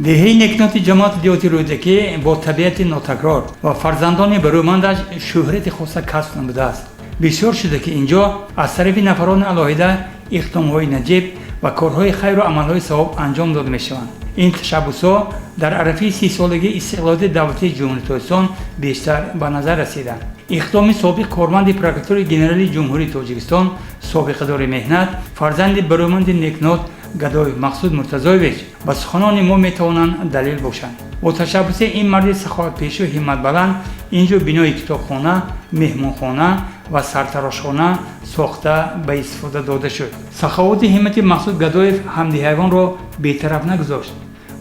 Деҳаи Некноти ҷамоати деҳоти Рӯдакӣ бо табиати нотакрор ва фарзандони барӯмандаш шӯҳрати хоса касб намудааст. Бисёр шуда, ки ин ҷо аз тарафи нафарони алоҳида иқдомҳои наҷиб ва корҳои хайру амалҳои савоб анҷом дода мешаванд. Ин ташаббусҳо дар арафаи 30-солагии истиқлолияти давлатии Ҷумҳурии Тоҷикистон бештар ба назар расиданд. Иқдоми собиқ корманди Прокуратураи генералии Ҷумҳурии Тоҷикистон, собиқадори меҳнат, фарзанди барӯманди Некнот Гадоев Мақсуд Муртазоевич ба суханони мо метавонанд далел бошанд. Бо ташаббуси ин марди саховатпешу ҳимматбаланд ин ҷо бинои китобхона, меҳмонхона ва сартарошхона сохта ба истифода дода шуд. Саховати ҳиммати Мақсуд Гадоев ҳамдиҳагонро бетараф нагузошт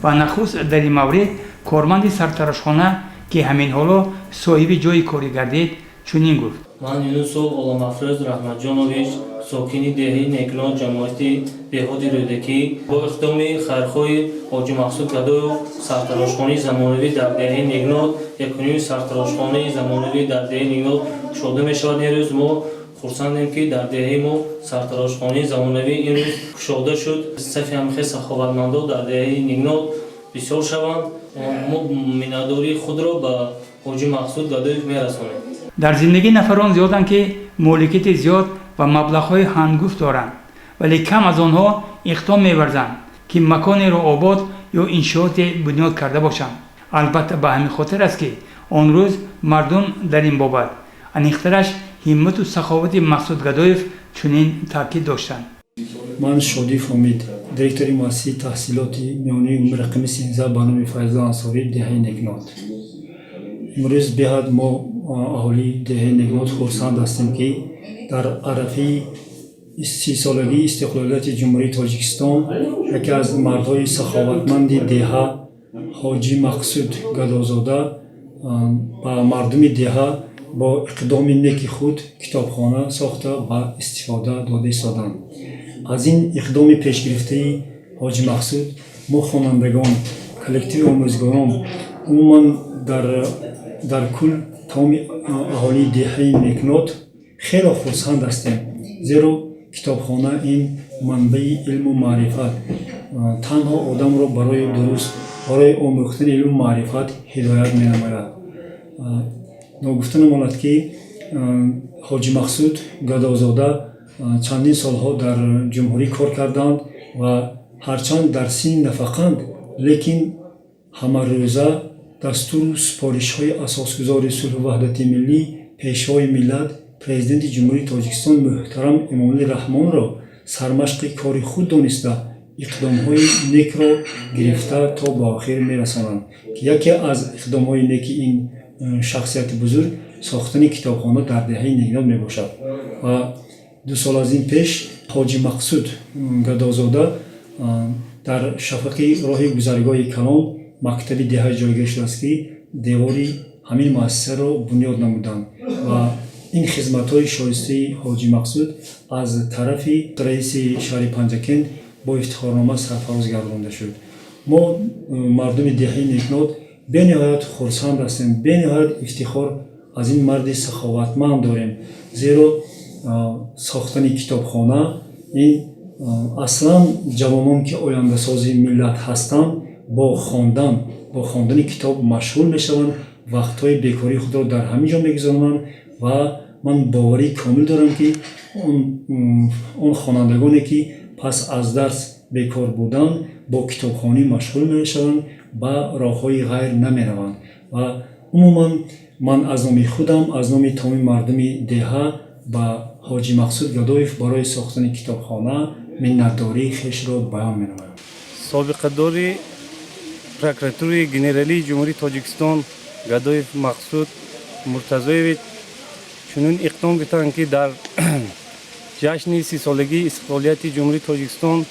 ва нахуст дар ин маврид корманди сартарошхона, ки ҳамин ҳоло соҳиби ҷойи корӣ гардид, чунин гуфт: Ман Юнусов Оламафрӯз Раҳматҷонович, сокини деҳаи Некнот, ҷамоати деҳоти Рӯдакӣ, бо иқдоми хайрхоҳи ҳоҷи Мақсуд Гадоев сартарошхонаи замонавӣ дар деҳаи Некнот, якуними сартарошхонаи замонавӣ дар деҳаи Некнот кушода мешавад. Ин рӯз мо хурсандем, ки дар деҳаи мо сартарошхонаи замонавӣ ин рӯз кушода шуд. Сафи ҳамхел саховатмандо дар деҳаи Некнот бисёр шаванд. Мо миннатдории худро ба ҳоҷи Мақсуд Гадоев мерасонем. Дар зиндагӣ нафарон зиёданд, ки моликияти зиёд ва маблағҳои ҳангуфт доранд, вале кам аз онҳо иқдом меварзанд, ки маконеро обод ё иншооте бунёд карда бошанд. Албатта, ба ҳамин хотир аст, ки он рӯз мардум дар ин бобат, аниқтараш ҳиммату саховати Мақсуд Гадоев, чунин таъкид доштанд. Ман Шодиев Умид, директори муассисаи таҳсилоти миёнаи умумии рақами 13 ба номи Файзулло Ансорӣ, деҳаи Некнот. Имрӯз беҳад мо, аҳолии деҳаи Некнот, хурсанд ҳастем, ки дар арафаи 30-солагии истиқлолияти Ҷумҳурии Тоҷикистон яке аз мардҳои саховатманди деҳа, ҳоҷӣ Мақсуд Гадозода, ба мардуми деҳа бо иқдоми неки худ китобхона сохта ба истифода дода истоданд. Аз ин иқдоми пешгирифтаи ҳоҷӣ Мақсуд мо, хонандагон, коллективи омӯзгорон, умуман дар кул тамоми аҳолии деҳаи Некнот хело хурсанд ҳастем, зеро китобхона ин манбаи илму маърифат, танҳо одамро барои дуруст, барои омӯхтани илму маърифат ҳидоят менамояд. Ногуфта намонад, ки ҳоҷӣ Мақсуд Гадозода чандин солҳо дар ҷумҳурӣ кор карданд ва ҳарчанд дар синни нафақанд, лекин ҳамарӯза дастуру супоришҳои асосгузори сулҳу ваҳдати миллӣ, Пешвои миллат, Президенти Ҷумҳурии Тоҷикистон муҳтарам Эмомалӣ Раҳмонро сармашқи кори худ дониста, иқдомҳои некро гирифта то ба охир мерасонанд, ки яке аз иқдомҳои неки ин шахсияти бузург сохтани китобхона дар деҳаи Некнот мебошад. Ва 2 сол аз ин пеш ҳоҷи Мақсуд Гадозода дар шафақи роҳи гузаргоҳи калон мактаби деҳа ҷойгир шудааст, ки девори ҳамин муассисаро бунёд намуданд, ва ин хизматҳои шоистаи ҳоҷи Мақсуд аз тарафи раиси шаҳри Панҷакент бо ифтихорнома сарфароз гардонда шуд. Мо, мардуми деҳаи Некнот, бениҳоят хурсанд ҳастем, бениҳоят ифтихор аз ин марди саховатманд дорем, зеро сохтани китобхона ин аслан ҷавонон, ки ояндасози миллат ҳастанд, бо хондани китоб машғул мешаванд, вақтҳои бекории худро дар ҳамин ҷо мегузаронанд. Ва ман боварии комил дорам, ки он хонандагоне, ки пас аз дарс бекор буданд, бо китобхонӣ машғул мешаванд, ба роҳҳои ғайр намераванд. Ва умуман ман аз номи худам, аз номи тамоми мардуми деҳа ба ҳоҷи Мақсуд Гадоев барои сохтани китобхона миннатдории хешро баён менамоям. Собиқадори Прокуратураи генералии Ҷумҳурии Тоҷикистон Гадоев Мақсуд Муртазоевич чунин иқдом гирифтанд, ки дар ҷашни 30-солагии истиқлолияти Ҷумҳурии Тоҷикистон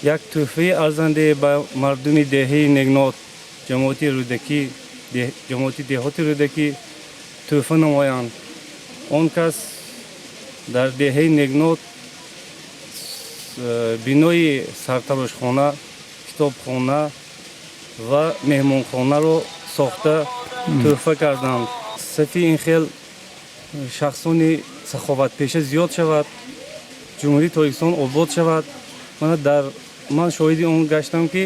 як тӯҳфаи арзандае ба мардуми деҳаи Некнот, ҷамоати Рӯдакӣ, ҷамоати деҳоти Рӯдакӣ тӯҳфа намоянд. Он кас дар деҳаи Некнот бинои сартарошхона, китобхона ва меҳмонхонаро сохта тӯҳфа карданд. Сафи ин хел шахсони саховатпеша зиёд шавад, Ҷумҳурии Тоҷикистон обод шавад. Мана дар ман шоҳиди он гаштам, ки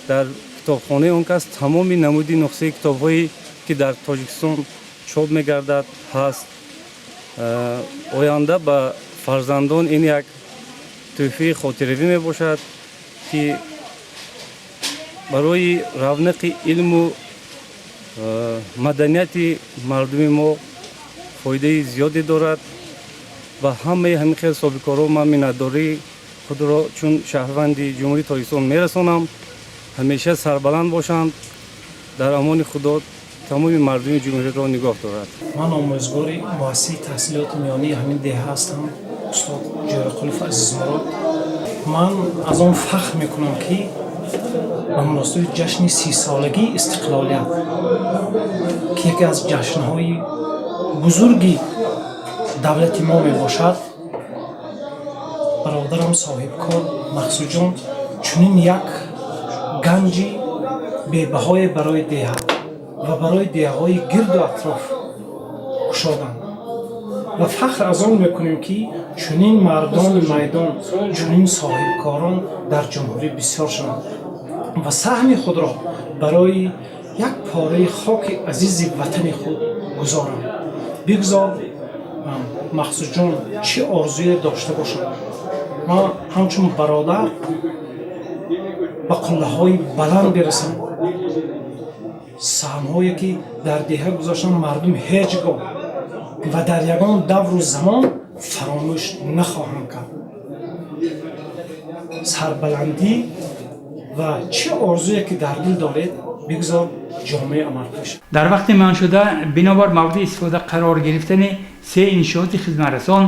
дар китобхонаи Китобхонаи он кас тамоми намуди нусхаи китобҳое, ки дар Тоҷикистон чоп мегардад, ҳаст. Оянда ба фарзандон ин як тӯҳфаи хотиравӣ мебошад, ки барои равнақи илму маданияти мардуми мо фоидаи зиёде дорад. Ба ҳамаи ҳамин хел соҳибкорҳо ман миннатдории худро чун шаҳрванди Ҷумҳурии Тоҷикистон мерасонам. Ҳамеша сарбаланд бошанд, дар амони Худо тамоми мардуми ҷумҳуриро нигоҳ дорад. Ман омӯзгори муассисаи таҳсилоти миёнии ҳамин деҳа ҳастам, устод Ҷӯрақулов Азизмурод. Ман аз он фахр мекунам, ки ба муносибати ҷашни 30-солагии истиқлолият, ки яке аз ҷашнҳои бузурги давлати мо мебошад, бародарам соҳибкор Мақсудҷон чунин як ганҷи бебаҳое барои деҳа ва барои деҳаҳои гирду атроф кушоданд ва фахр аз он мекунем, ки чунин мардони майдон, чунин соҳибкорон дар ҷумҳурӣ бисёр шаванд ва саҳми худро барои як пораи хоки азизи ватани худ гузоранд. Бигзор Мақсудҷон чӣ орзуе дошта бошад, ман ҳамчун бародар ба қуллаҳои баланд бирасам. Саҳмҳое, ки дар деҳа гузоштан, мардум ҳеҷ гоҳ ва дар ягон давру замон фаромӯш нахоҳанд кард. Сарбаландӣ ва чӣ орзуе, ки дар дил доред, бигзор ҷомаи амалпӯш. Дар вақти манъшуда бинобар мавриди истифода қарор гирифтани се иншооти хизматрасон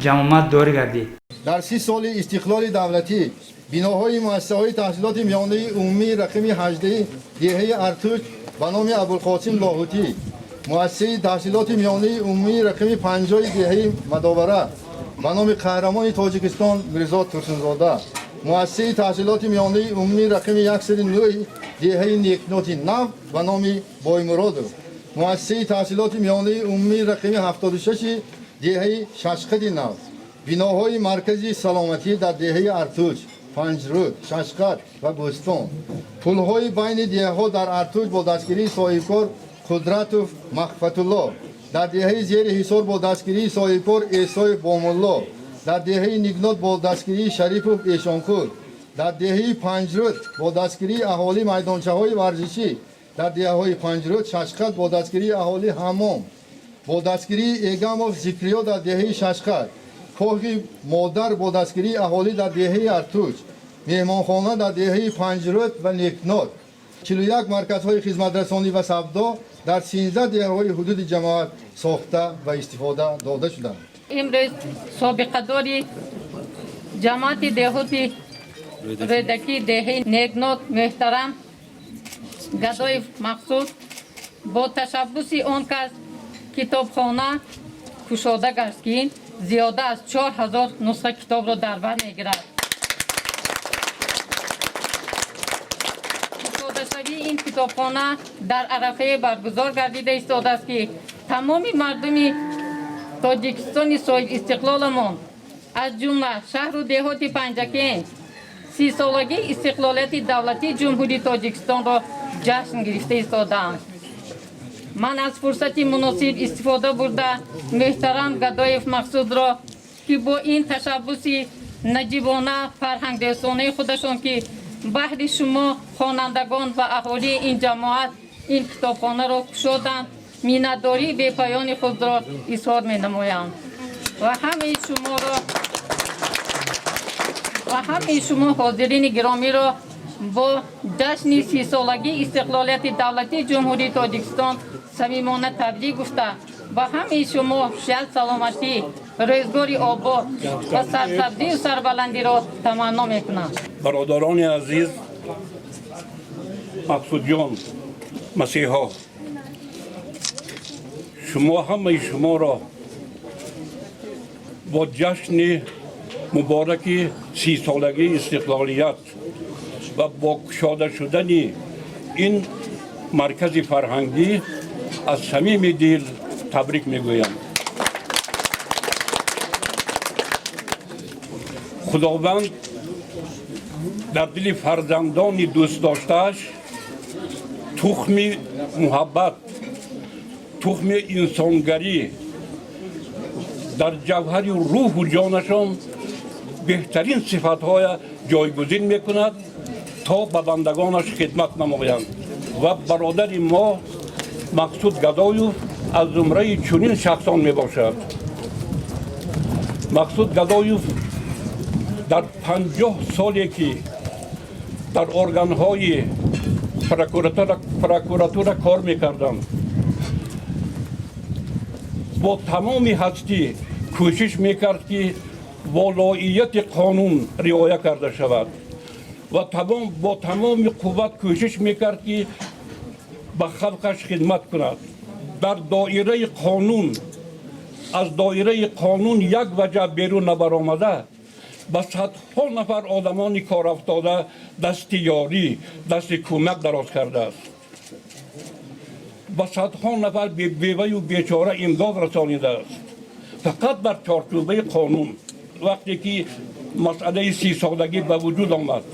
ҷамъомад доир гардид. Дар 30 соли истиқлоли давлатӣ биноҳои муассисаҳои таҳсилоти миёнаи умумии рақами 18 деҳаи Артуч ба номи Абулқосим Лоҳутӣ, муассисаи таҳсилоти миёнаи умумии рақами 50 деҳаи Мадовара ба номи қаҳрамони Тоҷикистон Мирзо Турсунзода, муассисаи таҳсилоти миёнаи умумии рақами 109 деҳаи Некноти Нав ба номи Боймуродов, муассисаи таҳсилоти миёнаи умумии рақами 76 деҳаи Шашқади Нав, биноҳои маркази саломатӣ дар деҳаи Артуч, Панҷруд, Шашқад ва Бӯстон, пулҳои байни деҳаҳо дар Артуч бо дастгирии соҳибкор Қудратов Махфатулло, дар деҳаи Зери Ҳисор бо дастгирии соҳибкор Эсоев Бомулло, дар деҳаи Нигнот бо дастгирии Шарипов Эшонқул, дар деҳаи Панҷруд бо дастгирии аҳолӣ майдончаҳои варзишӣ, дар деҳаҳои Панҷруд, Шашқад бо дастгирии аҳолӣ ҳаммом, бо дастгирии Эгамов Зикриё дар деҳаи Шашқад, Коҳи Модар бо дастгирии аҳолӣ дар деҳаи Артуч, меҳмонхона дар деҳаи Панҷруд ва Некнот, 41 марказҳои хизматрасонӣ ва савдо дар 13 деҳаҳои ҳудуди ҷамоат сохта ва истифода дода шуданд. Имрӯз собиқадори ҷамоати деҳоти Рӯдакӣ, деҳаи Некнот, муҳтарам Гадоев Мақсуд бо ташаббуси он кас китобхона кушода гашт, ки зиёда аз 4000 нусха китобро дар бар мегирад. Кушодашавии ин китобхона дар арафае баргузор гардида истодааст, ки тамоми мардуми Тоҷикистони соҳибистиқлоламон, аз ҷумла шаҳру деҳоти Панҷакент, 30-солагии истиқлолияти давлатии Ҷумҳурии Тоҷикистонро ҷашн гирифта истодаанд. Ман аз фурсати муносиб истифода бурда, муҳтарам Гадоев Мақсудро, ки бо ин ташаббуси наҷибона, фарҳангдӯстонаи худашон, ки баҳри шумо хонандагон ва аҳолии ин ҷамоат ин китобхонаро кушоданд, миннатдории бепоёни худро изҳор менамоям ва ҳамаи шумо ҳозирини гиромиро бо ҷашни 30-солагии истиқлолияти давлатии Ҷумҳурии Тоҷикистон самимона табрик гуфта, ба ҳамаи шумо сиҳат, саломатӣ, рӯзгори обод ва сарсабзию сарбаландиро таманно мекунам. Бародарони азиз, Мақсудҷон, масеҳо, шумо, ҳамаи шуморо бо ҷашни мубораки 30-солагии истиқлолият ва бо кушода шудани ин маркази фарҳангӣ аз самими дил табрик мегӯям. Худованд дар дили фарзандони дӯстдоштааш Тухми муҳаббат, тухми инсонгарӣ дар ҷавҳари рӯҳу ҷонашон беҳтарин сифатҳоя ҷойгузин мекунад, то ба бандагонаш хидмат намоянд. Ва бародари мо Мақсуд Гадоев аз зумраи чунин шахсон мебошад. Мақсуд Гадоев дар 50 соле, ки дар органҳои прокуратура кор мекарданд, бо тамоми ҳастӣ кӯшиш мекард, ки волоияти қонун риоя карда шавад, ва бо тамоми қувват кӯшиш мекард, ки ба халқаш хидмат кунад дар доираи қонун, аз доираи қонун як ваҷаб берун набаромада, ба садҳо нафар одамони корафтода дасти ёрӣ, дасти кӯмак дароз кардааст, ба садҳо нафар беваю бечора имдод расонидааст, фақат дар чорчӯбаи қонун. Вақте ки масъалаи 30-солагӣ ба вуҷуд омад,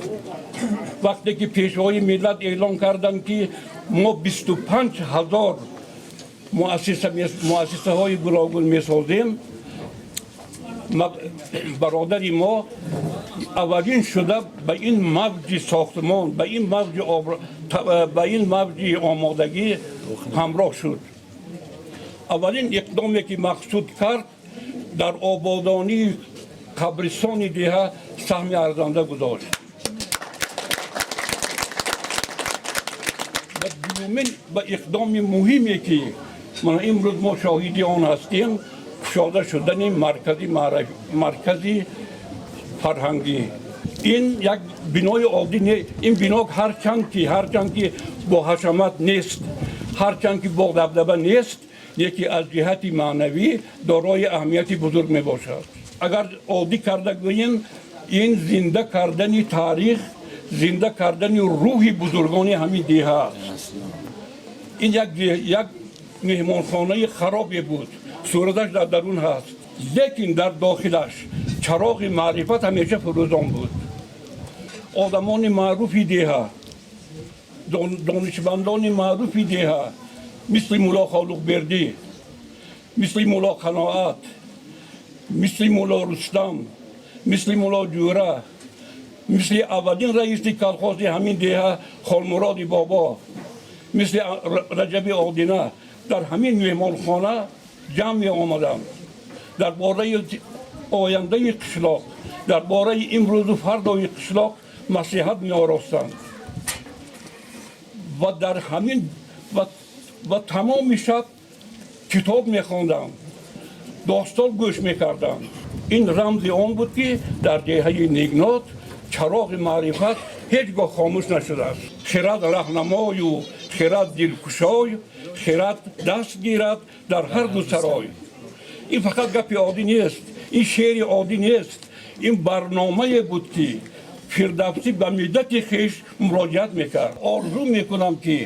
вақте ки Пешвои миллат эълон карданд, ки мо 25 000 муассисаҳои гуногун месозем, бародари мо аввалин шуда ба ин мавҷи сохтмон, ба ин мавҷи омодагӣ ҳамроҳ шуд. Аввалин иқдоме, ки Мақсуд кард, дар ободонии қабристони деҳа саҳми арзанда гузошт. Ва дуюмин ба иқдоми муҳиме, ки мана имрӯз мо шоҳиди он ҳастем, кушода шудани маркази фарҳангӣ. Ин як бинои оддӣ не. Ин бино ҳарчанд ки бо ҳашамат нест, ҳарчанд ки бо дабдаба нест, яке аз ҷиҳати маънавӣ дорои аҳамияти бузург мебошад. Агар оддӣ карда гӯем, ин зинда кардани таърих, зинда кардани рӯҳи бузургони ҳамин деҳа аст. Ин як меҳмонхонаи харобе буд, сураташ дар дарун ҳаст, лекин дар дохилаш чароғи маърифат ҳамеша фурӯзон буд. Одамони маъруфи деҳа, донишмандони маъруфи деҳа, мисли Мулло Холуқбердӣ, мисли Мулло Қаноат, мисли Мулло Рустам, мисли Мулло Ҷӯра, мисли аввалин раиси колхози ҳамин деҳа Холмуроди Бобо, мисли Раҷаби Одина дар ҳамин меҳмонхона ҷамъ меомаданд, дар бораи ояндаи қишлоқ, дар бораи имрӯзу фардои қишлоқ маслиҳат меоростанд ва дар ҳамин ва тамоми шаб китоб мехондам, достон гӯш мекардам. Ин рамзи он буд, ки дар деҳаи Негнот чароғи маърифат ҳеҷ гоҳ хомӯш нашудааст. Хирад раҳнамою хирад дилкушой, хирад даст гирад дар ҳар ду сарой. Ин фақат гапи оддӣ нест, ин шеъри оддӣ нест, ин барномае буд, ки Фирдавсӣ ба миллати хеш муроҷиат мекард. Орзу мекунам, ки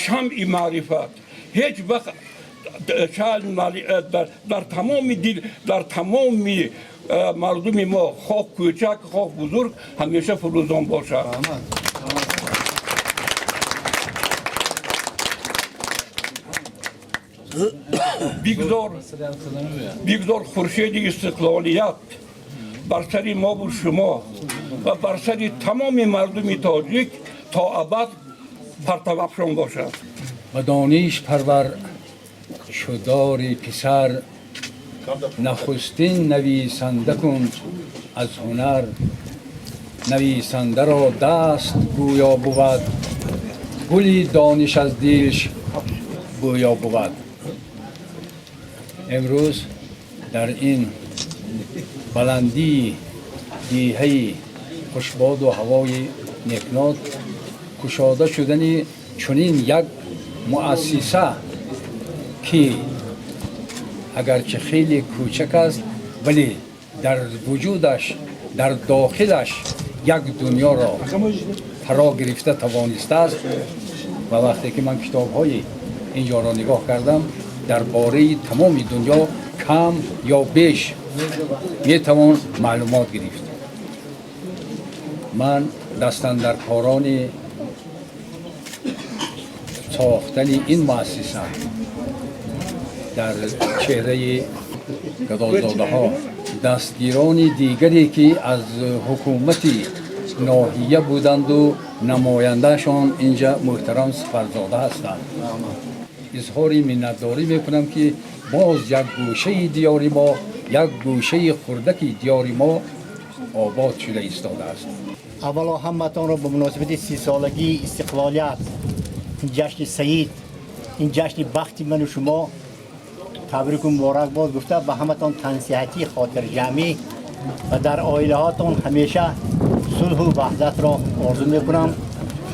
шамъи маърифат ҳеҷ вақт дар тамоми дил, дар тамоми мардуми мо, хоҳ кӯчак, хоҳ бузург, ҳамеша фурӯзон бошад. Бигзор хуршеди истиқлолият бар сари мову шумо ва бар сари тамоми мардуми тоҷик то абад партавафшон бошад. Ва дониш парвар шудори писар, нахустин нависанда кун аз ҳунар. Нависандаро даст гӯё бувад, гули дониш аз дилш гӯё бувад. Имрӯз дар ин баландии деҳаи хушбоду ҳавои Некнот кушода шудани чунин як муассиса, ки агарчи хеле кӯчак аст, вале дар вуҷудаш, дар дохилаш як дунёро фаро гирифта тавонистааст. Ва вақте ки ман китобҳои инҷоро нигоҳ кардам, дар бораи тамоми дунё кам ё беш метавон маълумот гирифт. Ман дастандаркорони сохтани ин муассиса дар чеҳраи гадозодаҳо дастгирони дигаре ки аз ҳукумати ноҳия буданду намояндаашон инҷа муҳтарам Сафарзода ҳастанд. Изҳори миннатдорӣ мекунам ки боз як гӯшаи диёри мо, як гӯшаи хурдаки диёри мо обод шуда истодааст. Аввало ҳаматонро ба муносибати 30-солагии истиқлолият, ин ҷашни саид, ин ҷашни бахти ману шумо табрику муборак бод гуфта, ба ҳаматон тансиҳатӣ, хотирҷамъӣ ва дар оилаҳотон ҳамеша сулҳу ваҳдатро орзу мекунам.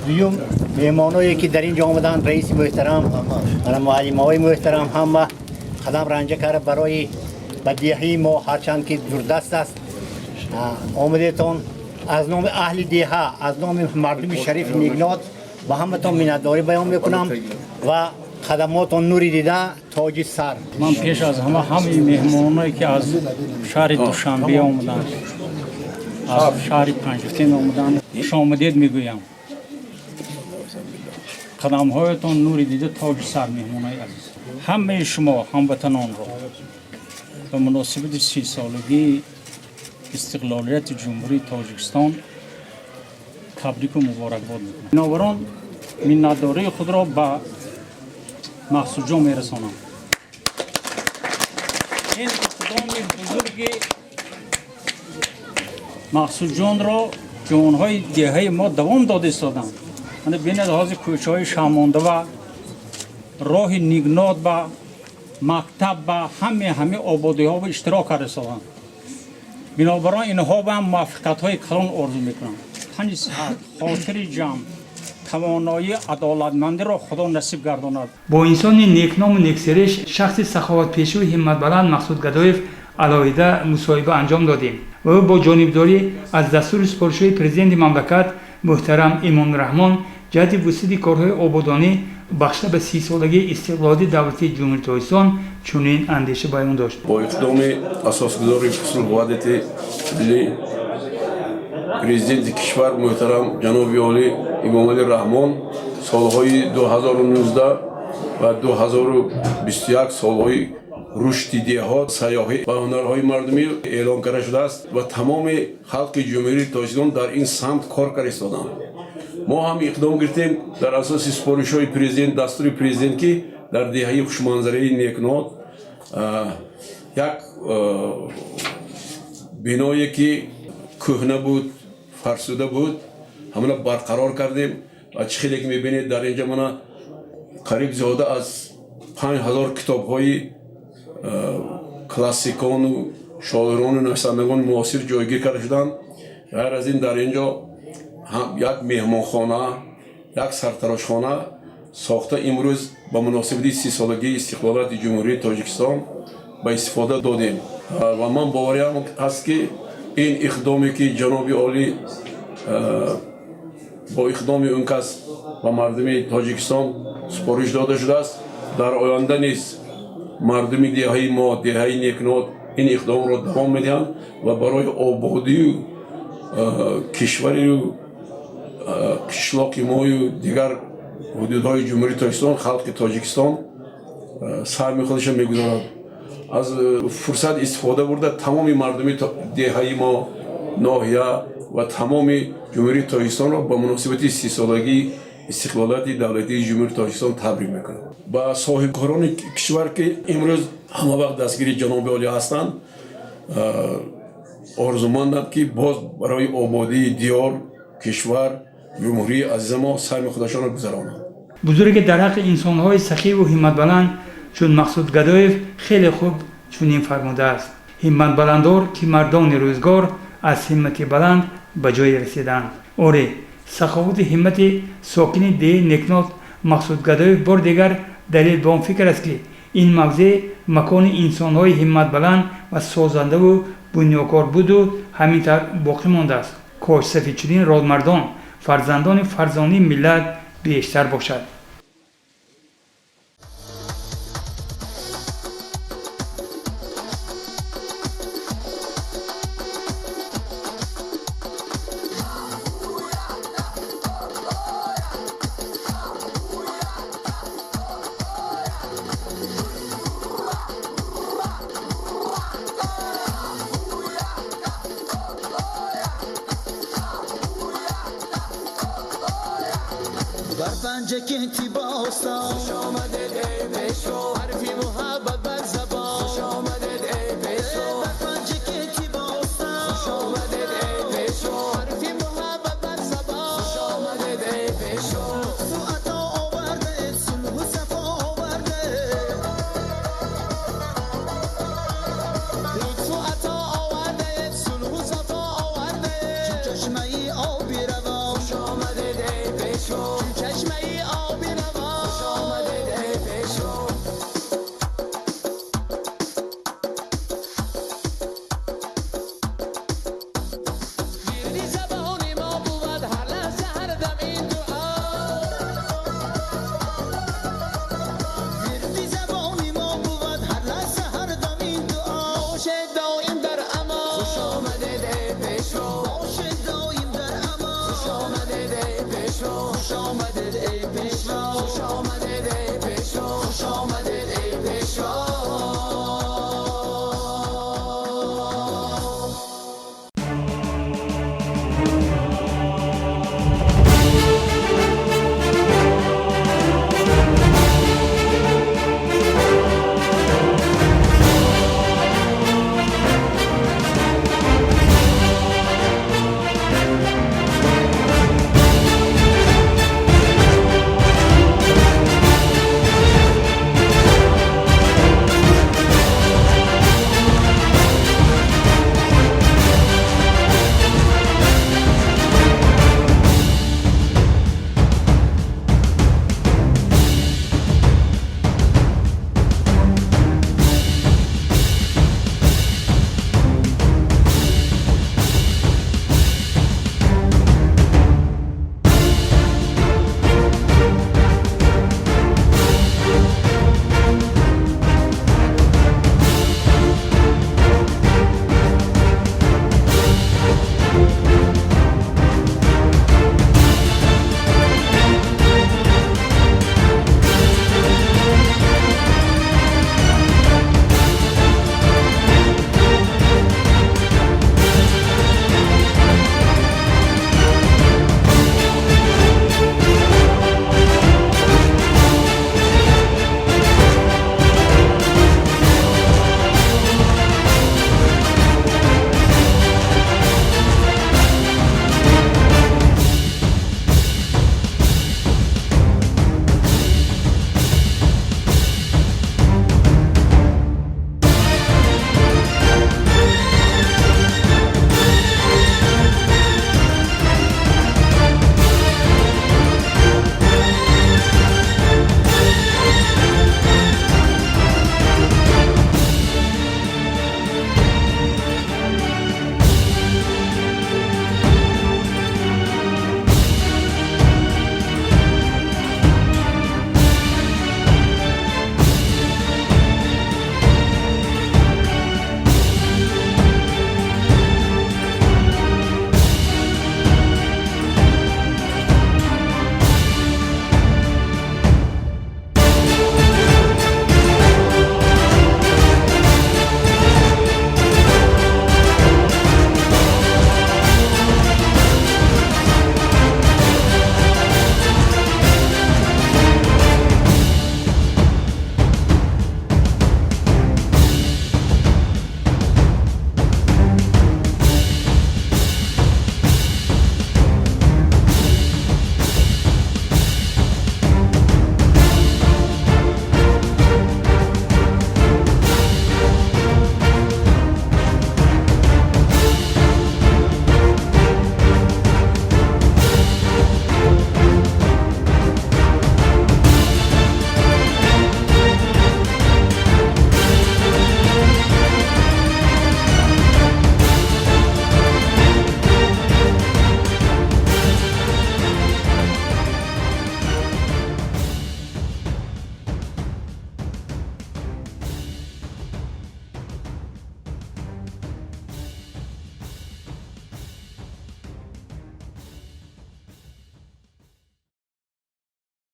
Дуюм, меҳмоное ки дар ин ҷо омаданд, раиси муҳтарам, муаллимаҳои муҳтарам, ҳама қадам ранҷа карда барои ба деҳаи мо, ҳарчанд ки дурдаст аст, омадетон. Аз номи аҳли деҳа, аз номи мардуми шарифи Нигнот ба ҳаматон миннатдорӣ баён мекунам ва хадамотон нури дида, тоҷи сар. Ман пеш аз ҳама ҳамаи меҳмоное ки аз шаҳри Душанбе омаданд, аз шаҳри Панҷакент омаданд, хушомадед мегӯям. Қадамҳоятон нури дида, тоҷи сар, меҳмонои азиз. Ҳамаи шумо ҳамватанонро ба муносибати 30-солагии истиқлолияти Ҷумҳурии Тоҷикистон табрику муборакбод мекунам. Бинобар он миннатдории худро ба Мақсудҷон мерасонам. Ин иқдоми бузурги Мақсудҷонро ҷавонҳои деҳаи мо давом дода истоданд. Ана бинед, ҳозир кӯчаҳои Шаҳмонда ва роҳи Нигнот ба мактаб ба ҳаме ободиҳо иштирок карда истоданд. Бинобар он инҳо ба ҳам муваффақиятҳои калон орзу мекунам. Тани сиҳат, хотири ҷамъ, тавоноии адолатмандиро Худо насиб гардонад. Бо инсони некному нексериш, шахси саховатпешӯи ҳимматбаланд Мақсуд Гадоев алоҳида мусоҳиба анҷом додем ва ӯ бо ҷонибдорӣ аз дастури супоришҳои президенти мамлакат муҳтарам Эмомалӣ Раҳмон ҷиҳати вусъати корҳои ободонӣ бахшида ба 30-солагии истиқлолияти давлатии Ҷумҳурии Тоҷикистон чунин андеша баён дошт. Бо иқдоми асосгузори сулҳу ваҳдати миллӣ, президенти кишвар муҳтарам ҷаноби олӣ Эмомалӣ Раҳмон, солҳои 2019 ва 2021 солҳои рушди деҳот, сайёҳӣ ва ҳунарҳои мардумӣ эълон карда шудааст ва тамоми халқи Ҷумҳурии Тоҷикистон дар ин самт кор карда истоданд. Мо ҳам иқдом гирифтем дар асоси супоришҳои президент, дастури президент, ки дар деҳаи хушманзараи Некнот як биное ки кӯҳна буд, фарсуда буд, ҳамона барқарор кардем ва чӣ хеле ки мебинед, дар инҷа мана қариб зиёда аз 5000 китобҳои классикону шоирону нависандагони муосир ҷойгир карда шуданд. Ғайр аз ин, дар инҷо як меҳмонхона, як сартарошхона сохта, имрӯз ба муносибати 30-солагии истиқлолияти Ҷумҳурии Тоҷикистон ба истифода додем. Ва ман бовариам ҳаст, ки ин иқдоме ки ҷаноби олӣ бо иқдоми он кас ба мардуми Тоҷикистон супориш дода шудааст, дар оянда низ мардуми деҳаи мо, деҳаи Некнот, ин иқдомро давом медиҳанд ва барои ободию кишварию қишлоқи мою дигар ҳудудҳои Ҷумҳурии Тоҷикистон, халқи Тоҷикистон саҳми худашро мегузорад. Аз фурсат истифода бурда, тамоми мардуми деҳаи мо, ноҳия ва тамоми Ҷумҳурии Тоҷикистонро ба муносибати 30-солагии истиқлолияти давлатии Ҷумҳурии Тоҷикистон табрик мекунам. Ба соҳибкорони кишвар, ки имрӯз ҳама вақт дастгири ҷаноби олӣ ҳастанд, орзумандам, ки боз барои ободии диёр, кишвар, ҷумҳурии азиза мо саҳми худашонро гузаронанд. Бузурге дар ҳаққи инсонҳои сахиву ҳимматбаланд чун Мақсуд Гадоев хеле хуб чунин фармудааст: ҳимматбаландор, ки мардони рӯзгор аз ҳиммати баланд ба ҷое расиданд. Оре, саховати ҳиммати сокини деҳи Некнот Мақсуд Гадоев бор дигар далел ба он фикр аст, ки ин мавзеъ макони инсонҳои ҳимматбаланд ва созандаву бунёдкор буду ҳамин тавр боқӣ мондааст. Кош сафи чунин родмардон, фарзандони фарзонии миллат бештар бошад. Панҷакенти бостон. Хуш омадед, эй пешво.